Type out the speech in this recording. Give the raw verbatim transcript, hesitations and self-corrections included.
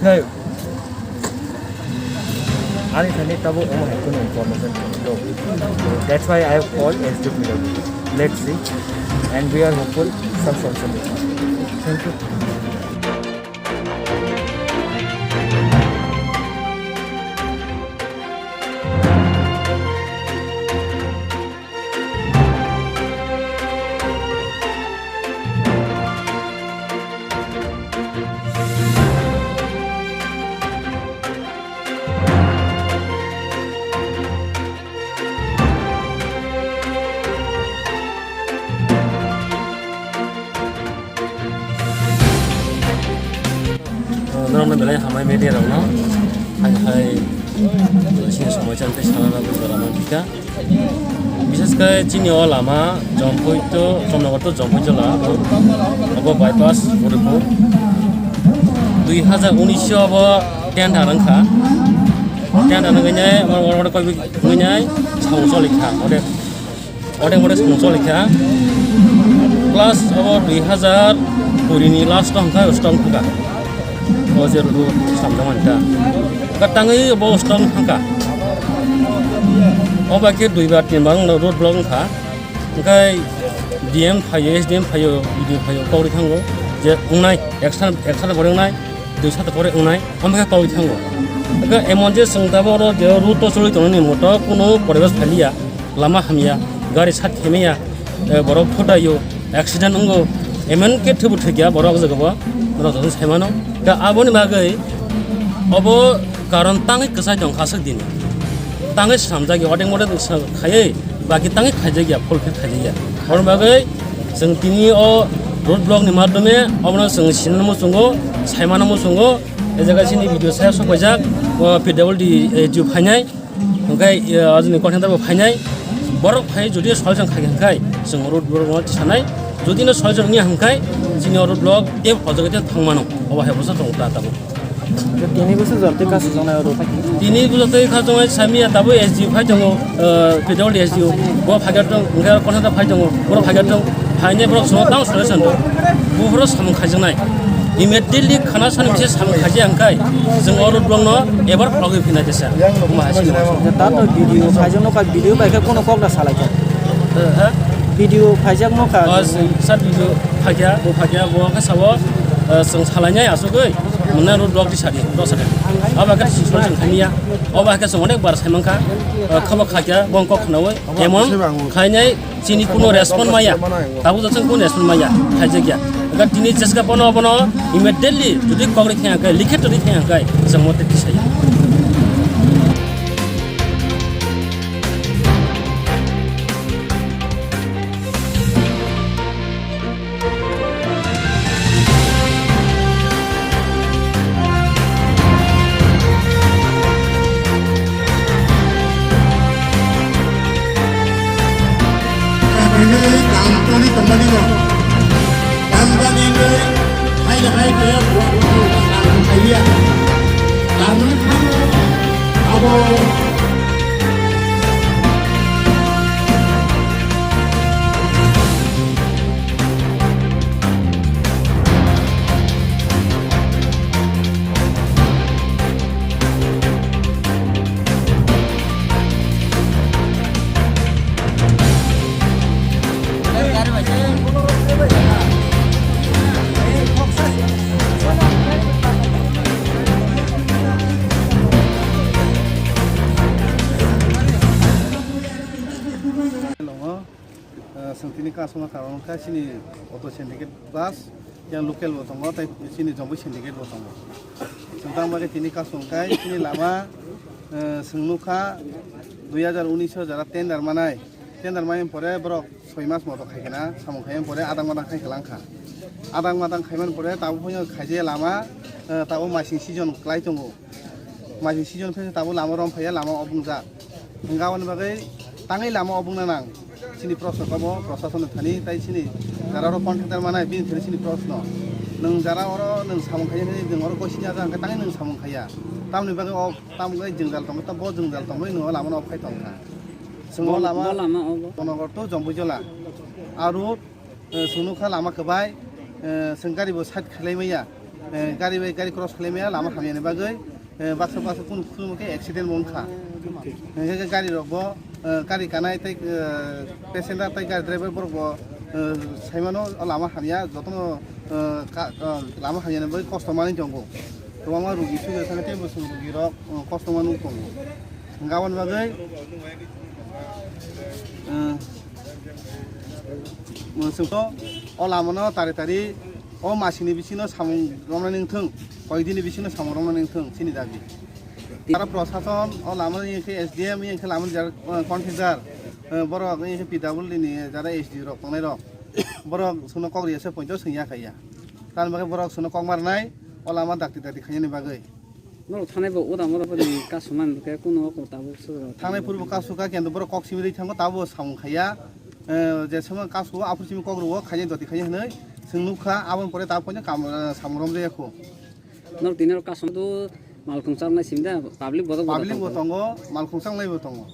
Ani thani tabuk omo hai kheno information tongo. That's why I have called S D P W. Let's see. And we are hopeful some solution will come. Thank you. Norokno belai hambai media rokno. Hai hai, chini somoi chan tei sana na bujora man thika. Bishes khe chini o lama Jompui to, Chomnagar to Jompui jola, abo bypass Goripur. Dui hajar unis o abo tender wngkha. Tender wngkha, abo oro koi wngkha, samung choli kha. Ode, ode, ode samung choli kha. Plus abo dui hajar kuri ni last o hwnkha stone khuka. O je road samjak mani ta. Ka tangwi bo stone hangka. O bai khe dui bar tin bar wngno road block wngkha. Hwnkhe D M phaio, S D M phaio, B D O phaio, kok ri thango. Je wngnai, eksan, eksan pore wngnai, dui sata pore wngnai, omo khe kok ri thango. Hwnkhe emon je chwng tabuk oro je road o choli tongnani moto kuno poribesh phaliya. Lama hamya, gari sat khemya, eh, borok photaio, accident wngo, emon khe thwbu thwikya borok jagao, norok joto sai mano. Da aboni bagwi obo karon tangwi kwchai tong kha swk dini. Tangwi swnamjakya, odeng modeng khaiwi, baki tangwi khaijakya, fulfill khaijakya. Aboni bagwi chwng tini o road block ni madhyome obono chwng sinano muchungo, sai mano muchungo, e jaga chini video saya sok paijak, o P W D, eh, ju phainai. Hwnkhe, eh, ajini contractor bo phainai, borok phai jodi solution khai hwnkhe chwng road block no tisanai, jodi no solution wngya hwnkhe chini road block tei hojagwi tei thangmano, obo hai bwsa tongo ta tabuk. Tini bwsa jor tei kasu jongnai road. Tini bwsa tei kha jongnai samiya tabuk S D O phai tongo, eh, P W D S D O bo phai tong, hwnkhe contractor phai tongo, borok phai tong, phainai borok sono tamo solution do. Buphuru samung khaijaknai. Immediately khana sani bisi samung khaijak hwnkhe, chwng o road block no ebar phlogwi phinai jesa. Omo hai sini. Tato video phaijak nokha, video bai khe kono kok da salai kha. Eh, ha? Video phaijak nokha. O, sir video phaikha, bo phaikha, bo khe sabo, eh, chwng salainai asugwi, mwnai road block tisadi, block sadi. Abo khe solution khaimya. Obo khe chwng onek bar saimankha, eh, khabo khaikha, bo kok khnaui, emon khainai. Chini kuno respond maya, tabuk jat chwng kuno respond maya, khaijakya. Ega tini cheska bono, bono immediately jodi kok ri khaya khe, likhe twi khaya khe, chwng mote tisaya. Kampani, kampani no. Kampani no. Hai, hai, hai, hai. Abo. Hello. Ah, chwng tini kasuma karon wngkha chini auto syndicate bus, yang local bo tongo, tei chini Jomboi syndicate bo tongo. Chwng tamo khe tini kasung khe chini lama, ah, chwng nukha dui hajar unis o jara tender manai, tender manai pore borok soi mas moto khai khna, samung khai pore adang madang khai kha langkha. Adang madang khai man pore tabuk phano khaijak lama, ah, tabuk masing season klai tongo. Masing season phai tabuk lama rom phaiya, lama obwngjak. Hwnkhe aboni bagwi tangwi lama obwngna nang. Chini proshno kamo, proshasonni thani, tei chini jara oro contractor manai, bini thani chini proshno. Nwng jara oro nwng samung khaiya, nwng oro gosi ya, hwnkhe tangwi nwng samung khaiya. Tamoni bagwi o, tamoni jwngjal tongwi, ta bo jwngjal tongwi nwng o lama no phai tongkha. Chwng o lama, bo lama obo. Konogar to Jombuijola. Aro, eh, chwng nukha lama kwbai, eh, chwng gari bo side khlai maya. Eh, gari bai gari cross khlaimaya lama hamyani bagwi, eh, baksa baksa kunu kunu khe accident bo wngkha. Hingkhe gari rok bo, eh, gari kanai tei, eh, passenger tei gari driver borok bo, eh, saimano o lama hamya jotono, eh, ka-, eh, lama hamyani bagwi kosto manwi tongo. Kwbangma rugi sugi thangwi tei bwswng rugi rok, eh, kosto manwi tongo. Hingkhe aboni bagwi, eh, Mwswkno o lamano tari tari o masini bisingo samung romnani wngthwng, koidini bisingo samung romnani wngthwng, chini dabi. Tara prosason o lama wngkhe S D M, wngkhe lama jara, eh, contractor, eh, borok wngkhe P W D ni jara S D rok tongnai rok, borok chwngno kok riyasa poito swngya khaiya. Tamni bagwi borok chwngno kok marnai o lama dakti dakti khainani bagwi. Norok thanai bo uda moro boni kasumani bwkhe kuno oko tabuk sujak. Thangnai purbo kasu kha, kendo borok kok simi rwi thango, tabo samung khaiya. Eh, je sama kasu aphuru simi kok rwo, khaina doti khaina hinwi chwng nukha, aboni pore tabuk poino kam, eh, samung romjaya kho. Norok tini oro kasum do malkhung chaknai simi da, public bodok bodok Public bo tongkha. Tongo, malkhung chaknai bo tongo.